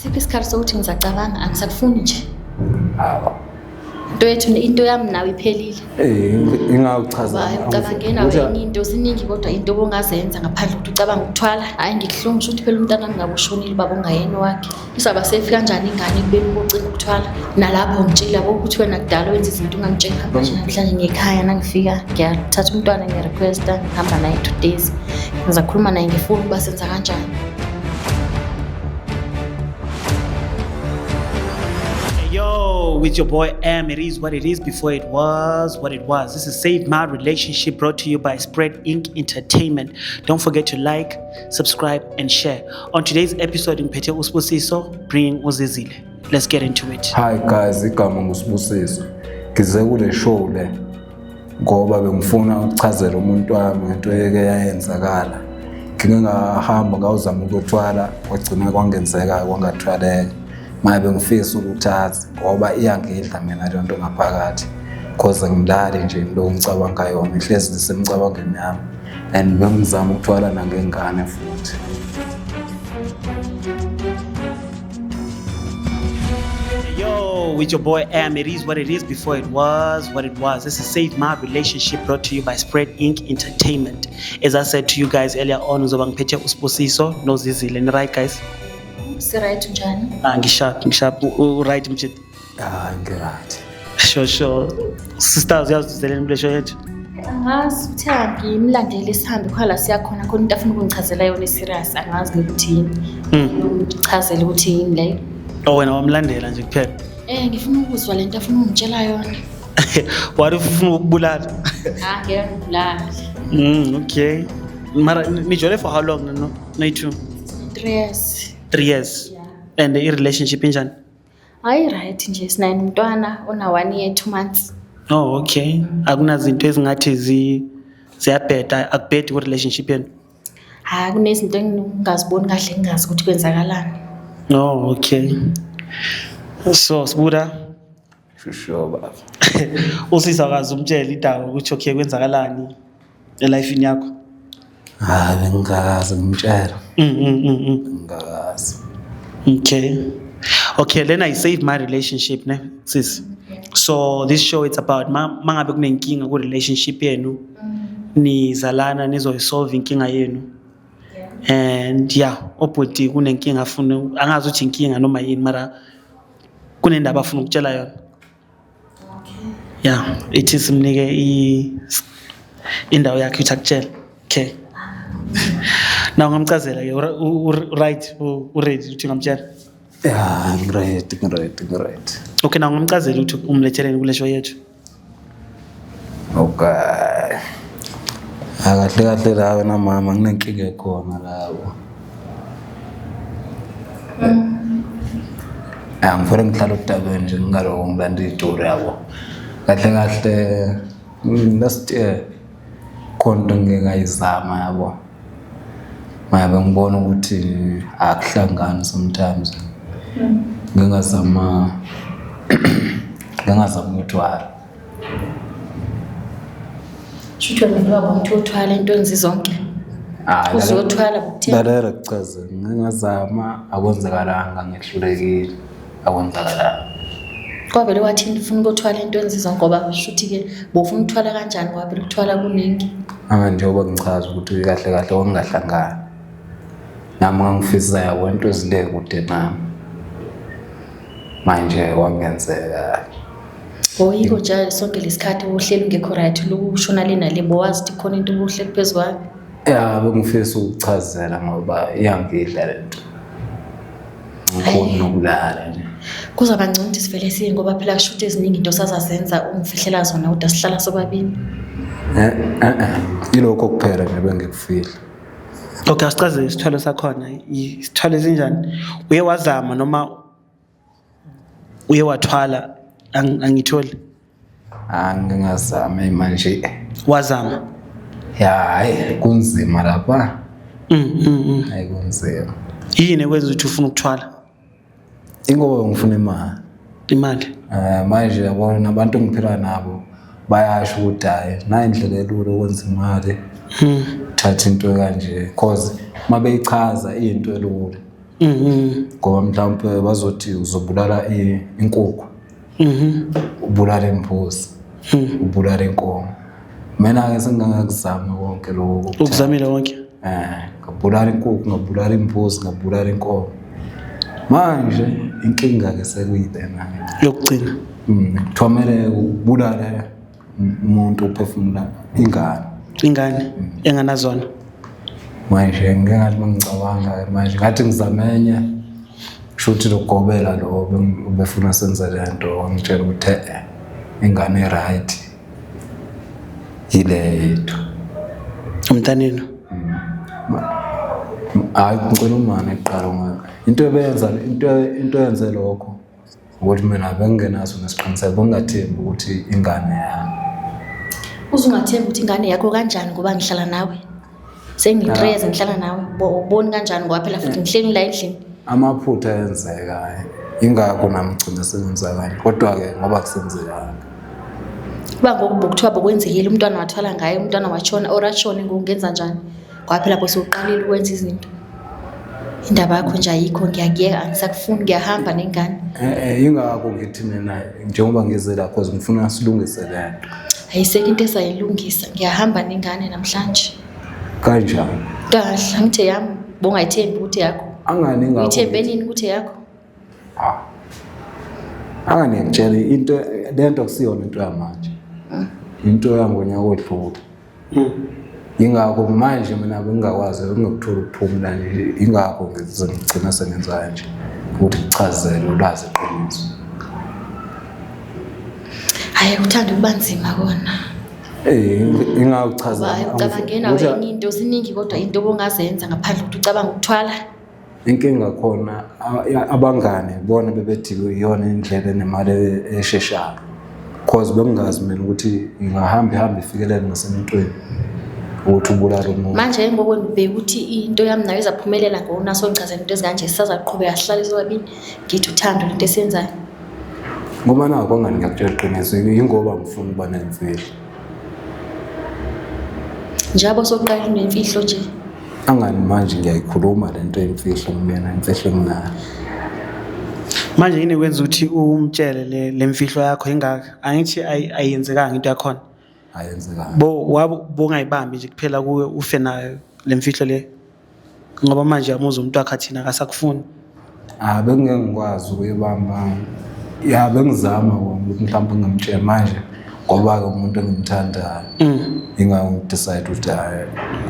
Sikho isikhathi sokuthi ngizacabanga angisakufuni nje. Hawu. Into yethu into yami nawe iphelile. Eh ingawuchaza. Ucabange nawe enye into ziningi kodwa into obongazenza ngaphandle ukuthi ucabange ukuthwala. Hayi ngikuhlungu ukuthi phela umntana wami ngabe ushonile ubaba ongayena wakhe. Izaba safe kanjani ingane ekubeni ubocinga ukuthwala? Nalapho ngitshela yabo ukuthi wena kudala wenza izinto ungangitsheli hamba nje namhlanje ngekhaya nangifika ngiyathatha umntwana ngiyarequesta ngihamba naye 2 days. Ngizakhuluma naye ngifuna ukuba senza kanjani. Yo, with your boy M. It is what it is before it was what it was. This is Save My Relationship brought to you by Spread Inc. Entertainment. Don't forget to like, subscribe, and share. On today's episode, ngiphethe uSibusiso bringing uZizile. Let's get into it. Hi guys, igama nguSibusiso. Ngize kule show le ngoba bengifuna ukuchazela umuntu wami ngento eke yayenzakala. Ngike ngahamba ngawuzama ukuthwala kwagcina kwangenzeka kwangathwaleka. Manje bengifisa ukuthi azi ngoba iyangidla mina le nto ngaphakathi. Cause angilali nje into ngicabanga yona ihlezi isemcabangweni yami and bengizama ukuthwala nangengane futhi. Yo, with your boy M. It is what it is before it was what it was. This is Save My Relationship brought to you by Spread Inc. Entertainment. As I said to you guys earlier on, ngizoba ngiphethe uSibusiso noZizile. Ni right guys? Si-right njani? Ah, ngisharp, ngisharp. U-right mjit? Hayi ngiright. Sure. Sisters, uyazizeleni kule show yethu? Angazi uthe ngimlandele sihambe khona la siyakhona khona into afuna ukungichazela yona serious angazi ukuthi yini. Ngichazele ukuthi yini leyo. Oh, wena wamlandela nje kuphela. Ngifuna ukuzwa lento afuna ukungitshela yona. What if ufuna ukubulala? Ah, ngeke ngibulale. Okay. Mara nijole for how long no? No two. 3 years. 3 years. Yeah. And i-relationship injani? Hayi right nje sinaye nomntwana ona 1 year 2 months. Oh, okay. Akunazinto ezingathi ziyabheda, akubhedi ku-relationship yenu? Hayi kunezinto engingaziboni kahle ngingazi ukuthi kwenzakalani. Oh, okay. So, Sibuda, Sure baba. usisi akazi umtshela idaba ukuthi okay kwenzakalani elifini yakho. Hayi bengingakaze ngimtshela. Ngingakaze. Okay. Okay, then I save my relationship ne sis. So this show it's about mangabe kunenkinga ku relationship yenu nizalana nizoyisolve inkinga yenu. And yeah, obhuti kunenkinga afuna angazi ukuthi inkinga noma yini mara kunendaba afuna ukutshela yona. Yeah, ithi simnike indawo yakhe ukuthi akutshele. Okay. Now ngamchazela ke right u-ready ukuthi ngamtshela. Ya, ngiready, ngiready, ngiready. Okay, now ngamchazela ukuthi umletheleni kule show yethu. Okay. Akahle kahle la wena mama nginenkinga ekhona labo. Ah, ngifuna ngihlala udabeni nje ngingaloko ngilanda istory yabo. Kahle kahle last year khona into engike ngayizama yabo. Manje ngibona ukuthi akuhlangani sometimes. Ngingazama ukuthwala. Shuthi wena vele wabona ukuthi uthwala into zonke. Ah, Uzothwala ngokutheni? Lalela kuchaze, ngingazama akwenzakalanga ngehlulekile. Akwenzakalanga. Kwavele wathini ufuna ukuthwala into zonke ngoba shuthi ke bofuna ukuthwala kanjani ngoba phela ukuthwala kuningi. Anga njengoba ngichaza ukuthi kahle kahle kwakungahlangani. Nami ngangifisa yabo into ezile kude nami. Manje kwangenzeka. Oyiko nje sonke lesikhathi uhleli ungekho right lokushona le nale bowazi ukuthi khona into obuhleli phezu kwayo. Ya bengifisa ukuchazela ngoba iyangidla lento. Ngikhona nokulala nje. Kuzaba ngcono ukuthi sivele siye ngoba phela kusho eziningi into sazazenza ungifihlela zona kodwa sihlala sobabili. Eh eh eh ilokho kuphela nje bengikufihla. Okay, asichaze isithwalo sakhona. Isithwalo esinjani? Uye wazama noma uye wathwala angitholi? Angingazami manje. Wazama. Ya hayi kunzima lapha. Hayi kunzima. Yini ekwenza ukuthi ufuna ukuthwala? Ingoba ngifuna imali. Imali. Eh manje yabona nabantu engiphila nabo bayasho ukuthi hayi nayi indlela elula ukwenza imali. Thatha into kanje cause mabeyichaza into elula. Ngoba mhlawumpe bazothi uzobulala inkukhu, ubulala imbuzi, ubulala inkomo. Mina-ke sengingakuzama konke lokho. Ukuzamile konke? Ngabulala inkukhu, ngabulala imbuzi, ngabulala inkomo. Manje inkinga-ke sekuyilena-ke. Yokugcina. Kuthiwa kumele ubulale umuntu uphefumula ingane. Ingane enganazona. Manje ngike ngathi uma ngicabanga manje ngathi ngizamenye shuthi lokugobela lo ubefuna senze le nto, wangitshela ukuthi ingane right yile yethu. Umntanenu? Hayi, ngicela umane kuqala ngoba into ebenza into yenze lokho ukuthi mina bengingenaso nesiqiniseko, bengingathembi ukuthi ingane yami. Uzungathembi ukuthi ingane yakho kanjani ngoba ngihlala nawe? Sengiyi-3 years ngihlala nawe, uboni kanjani ngoba phela futhi ngihleli la endlini. Amaphutha ayenzeka, ingakho nami ngigcina sengenza kanje, kodwa-ke ngoba kusenzekanga. Kuba ngoku bokuthiwa bokwenzekile, umntwana wathwala ngaye, umntwana watshona or ashone, ngoku ngenza njani? Ngoba phela bosewuqalile ukwenza izinto. Indaba yakho nje ayikho, ngiyakuyeka, angisakufuni, ngiyahamba nengane. Ingakho ngithi mina njengoba ngize la cause ngifuna silungise le nto. Ayisekho into esayilungisa, ngiyahamba nengane namhlanje. Kanjani? Kahle, angithi yami, bongayithembi ukuthi yakho. Angani ingakho. Uyithembe nini ukuthi yakho? Angani ngikutshela into le nto akusiyona into yamanje. Into yangonyaka odlule. Ingakho manje mina bengingakwazi ngingakuthola ukuphumula nje, ingakho ngigcina sengenza kanje ukuthi ngichazele ulwazi iqiniso. Hayi, uthanda ukuba nzima kona. Ingakuchaza. Ucabange nawe enye into, ziningi kodwa into obongazenza ngaphandle kokuthi ucabange ukuthwala. Inkinga khona abangane bona bebethi iyona indlela enemali esheshayo. Cause bengingazi mina ukuthi ingahamba ihambe ifikelele nasemntwini ukuthi ubulale umuntu. Manje ngoku ngibheka ukuthi into yami nayo izaphumelela ngokunaso ngichazela into ezikanje, sisazaqhubeka sihlale sobabili ngithi uthando lento esiyenzayo. Ngoba nakho angani ngiyakutshela iqiniso, yingoba ngifuna ukuba nemfihlo. Njalo soqala unemfihlo nje. Angani manje ngiyayikhuluma lento yemfihlo mina, imfihlo enginayo. Manje yini kwenza ukuthi umtshele le mfihlo yakho ingaka? Angithi ayenzekanga into yakhona. Ayenzekanga. Bo wabo bongayibambi nje kuphela kuwe ufe nayo le mfihlo le. Ngoba manje amuzwa umuntu wakhe athina akasakufuni. Bengeke ngikwazi ukuyibamba. Ya, bengizama ukuthi mhlawumbe ngimtshele manje ngoba ke umuntu engimthandayo. Ingakho ngidecide ukuthi hayi.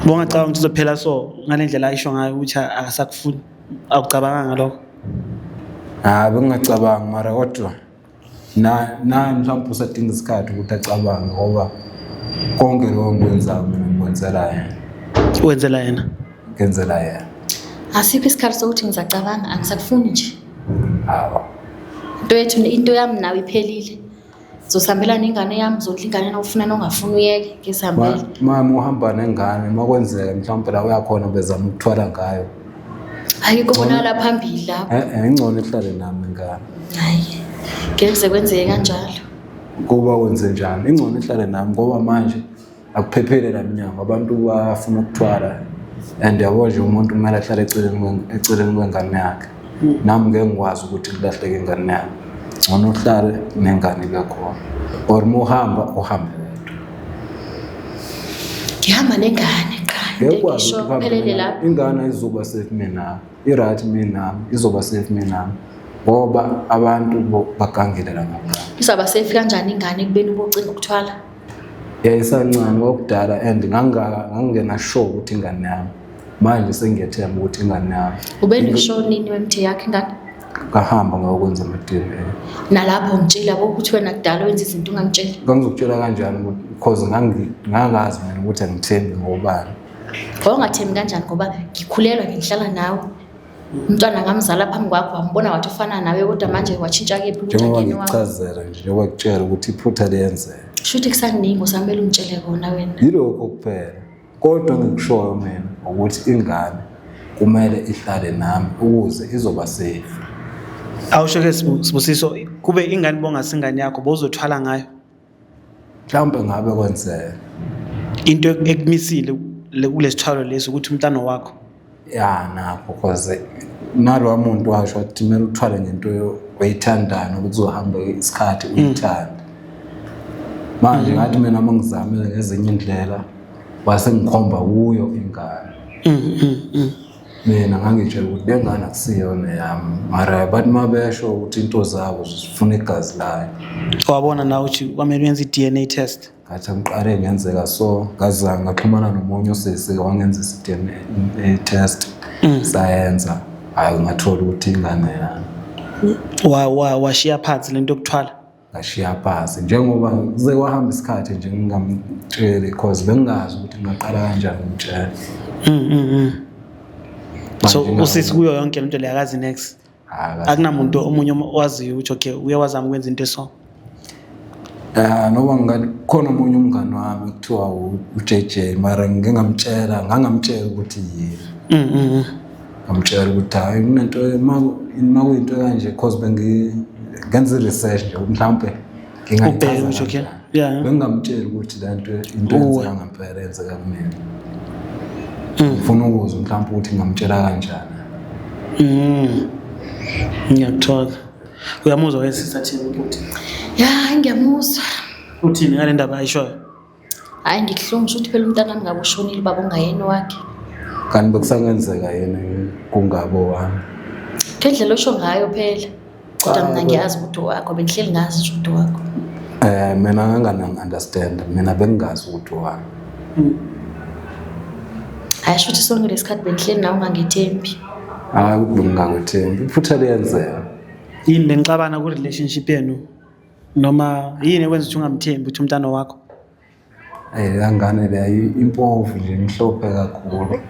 Bongacabanga ukuthi uzophela so ngale ndlela ayisho ngayo ukuthi akasakufuni. Awucabanga ngalokho? Bengingacabangi mara kodwa na mhlawumbe usadinga isikhathi ukuthi acabange ngoba konke lokho engikwenzayo mina ngikwenzela yena. Wenzela yena? Ngenzela yena. Asikho isikhathi sokuthi ngizacabanga, angisakufuni nje. Hawu. Into yethu, into yami nawe iphelile. Zosihambela nengane yami, zondla ingane na ufuna nongafuni uyeke, ngisihambele. Mama uhamba nengane, makwenzeka mhlawumbe la uyakhona bezama ukuthwala ngayo. Ayikho kubonakala phambili lapho. Ingcono ihlale nami ingane. Hayi. Ngeke kuze kwenzeke kanjalo. Kuba wenze njani? Ingcono ihlale nami ngoba manje akuphephile la mnyango, abantu bafuna ukuthwala. And yabo nje umuntu kumele ahlale eceleni kwengane yakhe. Nami ngeke ngikwazi ukuthi kulahleke ingane yami. Ngcono uhlale nengane ibe khona. Or uma uhamba uhambe wedwa. Ngihamba nengane qha. Ngeke ukwazi Ngisho ukuthi uhambe kuphelele nengane. lapho. Ingane izoba safe mina. I-right mina, izoba safe mina. Ngoba abantu bagangile la ngaphandle. Izaba safe kanjani ingane ekubeni ubocinga ukuthwala? Yayisancane kwakudala and ngangingena sure ukuthi ingane yami. Manje sengiyethemba ukuthi ingane yami. Ube nesho nini wemthi yakhe ingane? Ngahamba ngayokwenza ama-DNA. Nalapho ngitshela ukuthi wena kudala wenza izinto ungangitsheli. Ngangizokutshela kanjani because ngangazi mina ukuthi angithembi ngobani. Wawungathembi kanjani ngoba ngikhulelwa ngihlala nawe. Umntwana ngamzala phambi kwakho wambona wathi ufana nawe kodwa manje watshintsha kephi ukuthi Njengoba angene wakho. ngikuchazela nje, njengoba ngikutshela ukuthi iphutha liyenzeka. Shuthi kusaningi usamele ungitshele kona wena. Yilokho kuphela. Kodwa engikushoyo mina ukuthi ingane kumele ihlale nami ukuze izoba safe. Awusho ke Sibusiso, kube ingane bongasingane yakho bozothwala ngayo. Mhlawumbe ngabe kwenzeka. Into ekumisile kulesithwalo lesi ukuthi umntana wakho. Ya nakho cause Nalowa muntu washo wathi kumele uthwale ngento oyithandayo noba kuzohamba isikhathi uyithande. Manje ngathi mina uma ngizamile ngezinye indlela wase ngikhomba kuyo ingane. Mina ngangitshela ukuthi le ngane akusiyona yami, mara bathi uma besho ukuthi into zabo zifuna igazi layo. Wabona nawe ukuthi kwamele uyenze i-DNA test. Ngathi angiqale ngenzeka so, ngazama ngaxhumana nomunye usisi wangenzisa i-DNA test, sayenza, hhayi ngathola ukuthi ingane yami. Washiya phansi lento yokuthwala. Ngashiya phansi njengoba kuze kwahamba isikhathi nje ngingamtsheli, cause bengingazi ukuthi ngingaqala kanjani ngimtshela. So usisi kuyo yonke lento le akazi next. Akunamuntu omunye owaziyo ukuthi okay uye wazama ukwenza into eso. Noba ngani khona omunye umngani wami kuthiwa u-JJ, mara ngike ngamtshela, ngangamtshela ukuthi yini. Ngamtshela ukuthi hayi kunento ma kuyinto kanje, cause bengi ngenza i-research nje mhlawumbe ngingayichaza ukuthi okay. Yeah. Bengingamtsheli ukuthi le nto into eyenzeka ngempela yenzeka kumina. Ngifuna ukuzwa mhlawumbe ukuthi ngingamtshela kanjani. Ngiyakuthola. Uyamuzwa ke sister Thini ukuthi? Ya, ngiyamuzwa. Uthini ngale ndaba ayishoyo? Hayi ngikuhlungu ukuthi phela umntana wami ngabe ushonile ubaba ongayena wakhe. Kanti bekusangenzeka yini kungabo wami? Ngendlela osho ngayo phela. Kodwa mina ngiyazi ukuthi wakho, bengihleli ngazi nje ukuthi wakho. Mina ngangana-understand, mina bengingazi ukuthi wami. Hayi sho ukuthi sonke lesikhathi bengihleli nawe ungangethembi. Hayi ukuthi bengingakwethembi, iphutha liyenzeka. Yini benixabana ku-relationship yenu? Noma yini ekwenza ukuthi ungamthembi ukuthi umntana wakho? La ngane leya impofu nje, imhlophe kakhulu.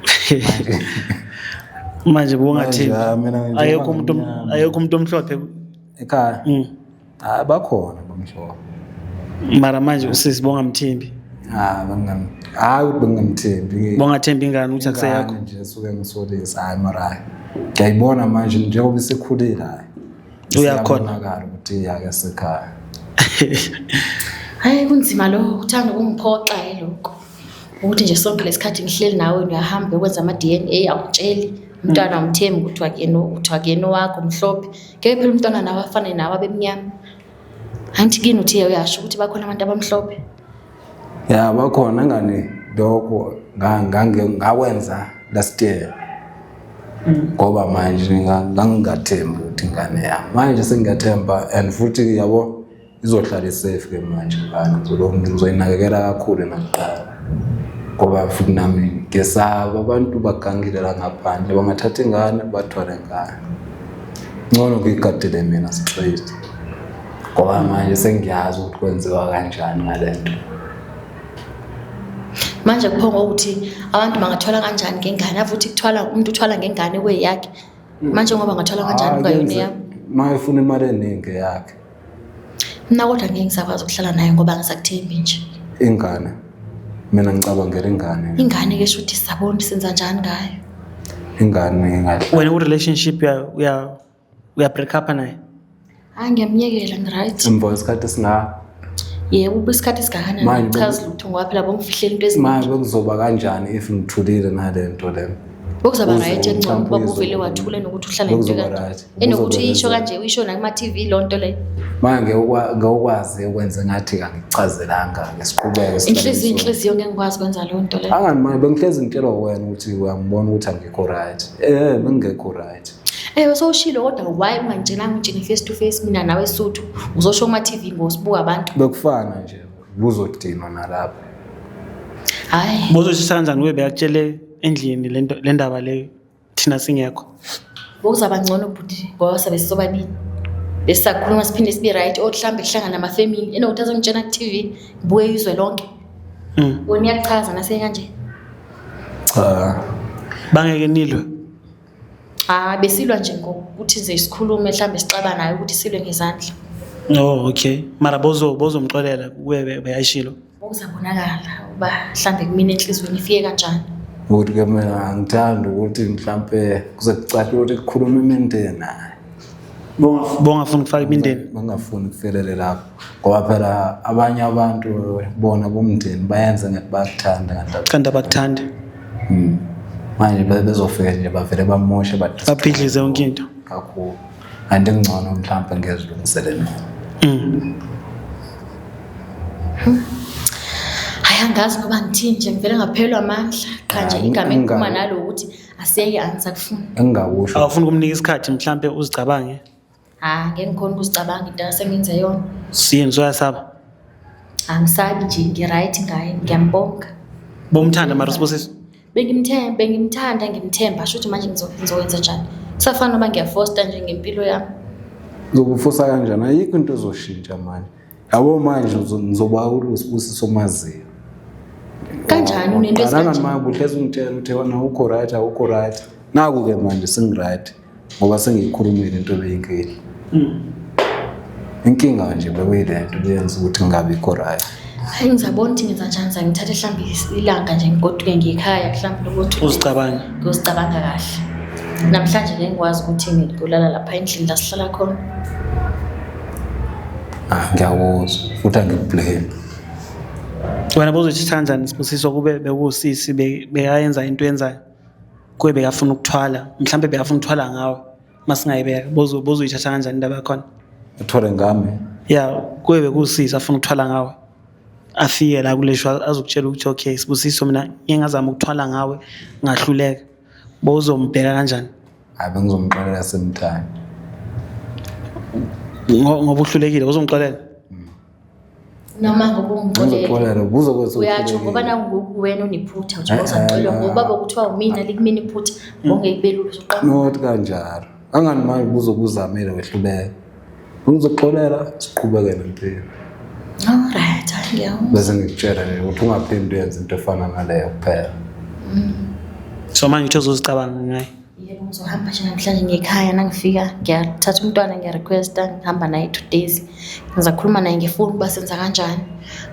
Manje bowungathembi. Ayekho umuntu, ayekho umuntu omhlophe ekhaya. Hayi bakhona bamhlophe. Mara manje usisi bongamthembi. Hayi bangam, hayi ukuthi bengingamthembi. Bongathembi ingane ukuthi akuseyakho. Nje suke ngisolisa, hayi mara hayi. Ngiyayibona manje njengoba isikhulile hayi. Uyakhona. Siyabonakala ukuthi iyake sekhaya. Hayi kunzima lokho, uthanda ukungiphoxa ke lokho. Ukuthi nje sonke lesikhathi ngihleli nawe uyahamba ukwenza ama DNA awutsheli umntwana umthembi ukuthi akuyena, ukuthi akuyena wakho mhlophe. Ngeke phela umntwana nawe afane nawe abemnyama. Angithi kini uthi uyasho ukuthi bakhona abantu abamhlophe. Ya bakhona ngani lokho ngawenza last year. Ngoba manje ngangingathembi ukuthi ingane yami. Manje sengiyathemba and futhi yabo izohlala safe ke manje ngane, ngizoyinakekela kakhulu nakuqala. Ngoba futhi nami ngesaba abantu bagangile la ngaphandle, bangathatha ingane bathwale ngane. Ngcono ngiyigadele mina straight. Ngoba manje sengiyazi ukuthi kwenziwa kanjani ngalento. Manje kuphonga ukuthi abantu bangathwala kanjani ngengane, avuthi kuthwala umuntu uthwala ngengane kweyakhe. Manje ngoba ngathwala kanjani kungayona yami? Uma efuna imali eningi yakhe. Mina kodwa ngeke ngisakwazi ukuhlala naye ngoba ngisakuthembi nje. Ingane. Mina ngicabangela ingane. Ingane ke shuthi sabona senza njani ngayo. Ingane ingahle. Wena ku relationship uya break up naye? Hayi ngiyamyekela ngi right. Emva kwesikhathi esinga. Yebo, isikhathi esingakanani chaza lutho ngoba phela bongifihlela into eziningi. Manje bekuzoba kanjani if ngithulile nalento le? Bokuzaba right engcono ngoba uvele wathula nokuthi uhlala into kanje. Enokuthi uyisho kanje uyisho na kuma TV lonto le. Manje ngewukwazi ukwenza ngathi angikuchazelanga ngesiqhubeke. Inhliziyo ngeke ngikwazi ukwenza lonto le. Angani manje bengihlezi ngitshelwa wena ukuthi uyangibona ukuthi angikho right. Bengekho right. Sowushilo kodwa why ungangitshelanga ungitshele face to face mina nawe Sotho uzosho kuma TV ngosibuka abantu. Bekufana nje buzodinwa nalapho. Hayi. Bozoshisa kanjani kube bekutshele endlini lento le ndaba leyo thina singekho. Bokuzaba ngcono bhuti ngoba sabe sisobabili. Besisakhuluma siphinde sibe right or mhlambe kuhlangana nama family enokuthi azongitshela ku TV ngibuke izwe lonke. Wena uyachaza nase kanje. Cha. Bangeke nilwe. Ah besilwa nje ngokuthi nje sikhulume mhlambe sixabana naye ukuthi silwe ngezandla. Oh okay. Mara bozomxolela kube beyashilo. Bokuzabonakala uba mhlambe kumina enhlizweni ifike kanjani. Ukuthi ke mina angithandi ukuthi mhlambe kuze kucace ukuthi kukhuluma imindeni naye. Bongafuni ukufaka imindeni. Bangafuni ukufelele lapho. Ngoba phela abanye abantu bona bomndeni bayenza ngathi bayakuthanda kanti kanti abakuthandi. Manje bezofika nje bavele bamoshe babhidlize yonke into. Kakhulu. Anti ngcono mhlawumbe ngezilungisele mina. Hayi, angazi ngoba ngithini nje, ngivele ngaphelelwa amandla. Qha nje Hayi, igama engiphuma nalo ukuthi asiyeke, angisakufuni. Engingakusho. Awufuni ukumnika isikhathi mhlambe uzicabange? Ha, ngeke ngikhona ukuzicabanga into asengenze yona. Siyini soyasaba? Angisabi nje, ngi-right ngaye, ngiyambonga. Bomthanda mara Sibusiso? Bengimthemba, bengimthanda, ngimthemba, shuthi manje ngizokwenza njani? Kusafana noba ngiyafosta nje ngempilo yami. Uzokufosa kanjani? Ayikho into ezoshintsha manje. Yabo manje ngizoba uSibusiso omaziyo. Kanjani unento Qala esikanje? manje uhlezi ungitshela ukuthi wena awukho right, awukho right. Naku-ke manje sengi-right ngoba sengiyikhulumile into ebeyinkinga. Inkinga nje bekuyile nto beyenza ukuthi ngingabikho right. Hayi, ngizabona ukuthi ngenza njani, ngithathe mhlawumbe ilanga nje ngigoduke ngiye ekhaya mhlawumbe lokuthi Uzicabanga. ngiyozicabanga kahle. Namhlanje ngeke ngikwazi ukuthi ngiyolala lapha endlini la sihlala khona. Ah, ngiyakuzwa futhi angikublame. Wena bozoyithatha kanjani Sibusiso kube bekuwusisi bekayenza into yenzayo? Kube bekafuna ukuthwala, mhlambe bekafuna ukuthwala ngawe. Masingayibeka, bozoyithatha kanjani indaba yakhona? Uthwale ngami? Yeah, kube bekuwusisi afuna ukuthwala ngawe. Afike la kule show azokutshela ukuthi okay Sibusiso mina ngike ngazama ukuthwala ngawe ngahluleka. Bozombheka kanjani? Hayi, bengizomxolela semthanda. Ngoba uhlulekile uzomxolela? Noma ngoba ungixolele. Ngizoxolela buzokwenza Uyatsho ngoba nangoku wena unephutha uthi uzangixolela ngoba baba kuthiwa umina likumina iphutha ngeke kube lula uzoqamba. Not kanjalo. Angani manje buzokuzamela wehluleka. Ngizoxolela siqhubeke nempilo. All right, ngiyawuzwa. Bese ngikutshela nje ukuthi ungaphindi uyenze into efana naleyo kuphela. So manje uthi uzozicabanga ngaye. Yebo, ngizohamba nje namhlanje ngekhaya nangifika ngiyathatha umntwana ngiyarequesta ngihamba naye 2 days. Ngizakhuluma naye ngefoni ukuba senza kanjani.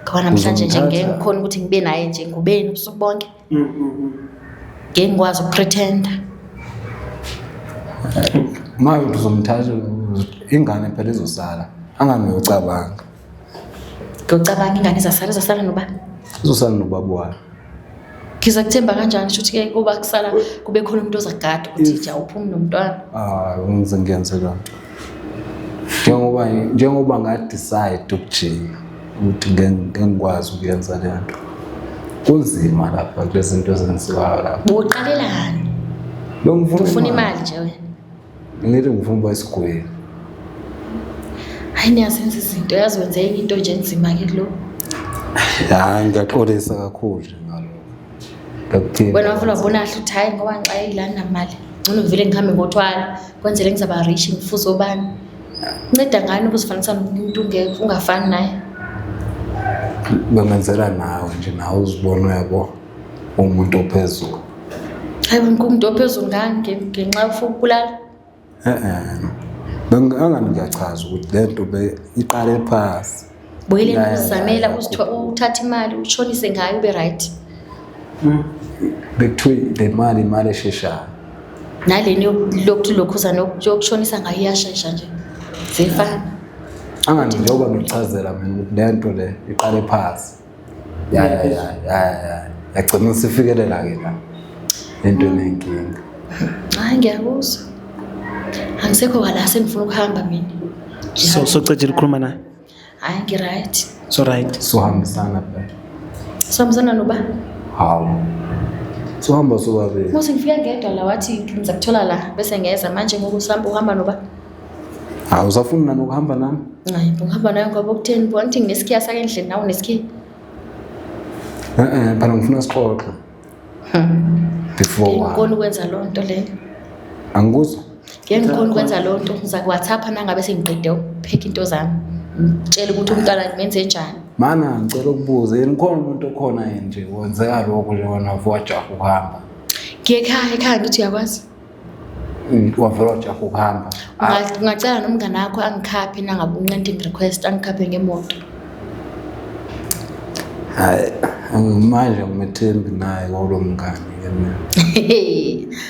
Ngoba namhlanje nje ngeke Uzomthatha? ngikhona ukuthi ngibe naye nje ngubeni ubusuku bonke. Ngeke ngikwazi ukupretenda. Manje uzomthatha ingane phela izosala. Angani uyocabanga. Ngiyocabanga ingane izasala, izasala noba? Izosala nobaba wayo. Ngizakuthemba kanjani shuthi ke kuba kusala kube khona umuntu ozagada ukuthi nje awuphumi nomntwana. Ah, ngize ngiyenze loo nto. Njengoba nga-decide ukujika ukuthi ngeke ngikwazi ukuyenza le nto. Kunzima lapha kulezi zinto ezenziwayo lapha. Uqalelani? Bengifuna Ufuna imali nje wena. Ngithi ngifuna ukuba isigwili. Hayi, niyazenza izinto, yazi wenze enye into nje enzima ke kulo. Hayi, ngiyaxolisa kakhulu nje ngalokho. Ngiyakuphinda. Wena wavula wabona kahle ukuthi hayi ngoba ngixakekile anginamali. Ngcono ngivele ngihambe ngothwala kwenzele ngizaba rich ngifuze obani. Nceda ngani ukuzifanisa nomuntu ungafani naye? Bengenzela nawe nje, nawe uzibona uyabo umuntu ophezulu. Hayi, ngumuntu ophezulu ngani ngenxa yofuna ukubulala? Angani ngiyachaza ukuthi le nto iqale phasi. Buyeleni ukuzamela uthathe imali ushonise ngayo ube right. Bekuthiwa le mali imali esheshayo. Naleni yokuthi lokhuzana yokushonisa ngayo iyashesha nje. Ziyefana. Angani njengoba ngichazela mina ukuthi le nto le iqale phasi. Ya ya ya ya ya. Yagcina sifikelela ke la. Into enenkinga. Hayi, ngiyakuzwa. Angisekho kwala sengifuna ukuhamba mina. So socedile ukukhuluma naye? Hayi, ngi-right. So right. Sohambisana phela. Sohambisana noba? Hawu. Sohamba sobabili. Musi ngifika ngedwa la wathi ngiza kuthola la bese ngeza manje ngoku sihamba uhamba noba? Hawu, usafuna nokuhamba nami? Hayi, ngihamba nawe ngoba ukutheni bo angithi nginesikhiya sake endlini nawe unesikhiya. Phela ngifuna sixoxe. Before Ngeke ngikhona ukwenza loo nto leyo. Angikuzwa? Ngeke ngikhona ukwenza loo nto, ngiza ku-WhatsApp nangabe sengiqede ukupheka into zami. Ngitshele ukuthi umntwana ngimenze njani. Mana ngicela ukubuza, yini khona umuntu okhona yini nje wenzeka lokho nje wena wajaha ukuhamba? Ngiye ekhaya, ekhaya ngithi uyakwazi. Wavela wajaha ukuhamba. Ungacela nomngane wakho angikhaphe nangabe unqende ngi-request angikhaphe ngemoto. Hayi, manje ngimethembi naye lo mngane ke mina.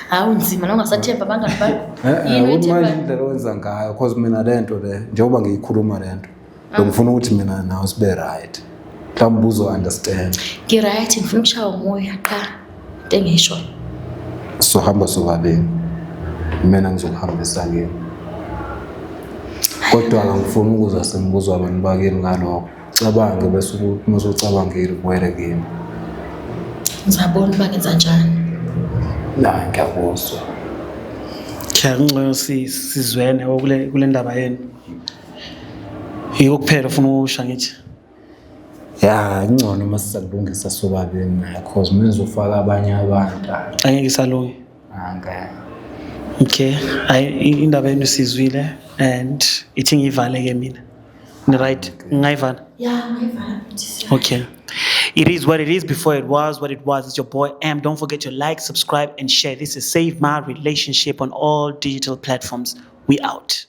Hawu, nzima nongasathemba abangani bakho. Yini Ukuthi manje oyithembayo? indlela owenza ngayo cause mina le nto le njengoba ngiyikhuluma le nto bengifuna ukuthi mina nawe sibe right. Mhlawumbe uzo understand. Ngi-right, ngifuna ukushaya umoya qha. Into engiyishoyo. Sohamba sobabili, mina ngizokuhambisa kini, kodwa angifuni ukuzwa sengibuzwa abantu bakini ngalokho. Cabange bese uma usucabangile ubuyele kimi. Ngizabona uba ngenza njani. La ngiyakuzwa. Cha, kungcono sizwene kule ndaba yenu. Yiko kuphela ufuna ukusho ngithi. Ya, kungcono uma sizakulungisa sobabili naye, cause mina ngizofaka abanye abantu. Angeke isalunge. Angeke. Okay, hayi, indaba yenu sizwile and ithi ngiyivale ke mina. Ni right? Ngingayivala? Ya, ngayivala futhi. Okay. It is what it is before it was what it was. It's your boy M. Don't forget to like, subscribe, and share. This is Save My Relationship on all digital platforms. We out.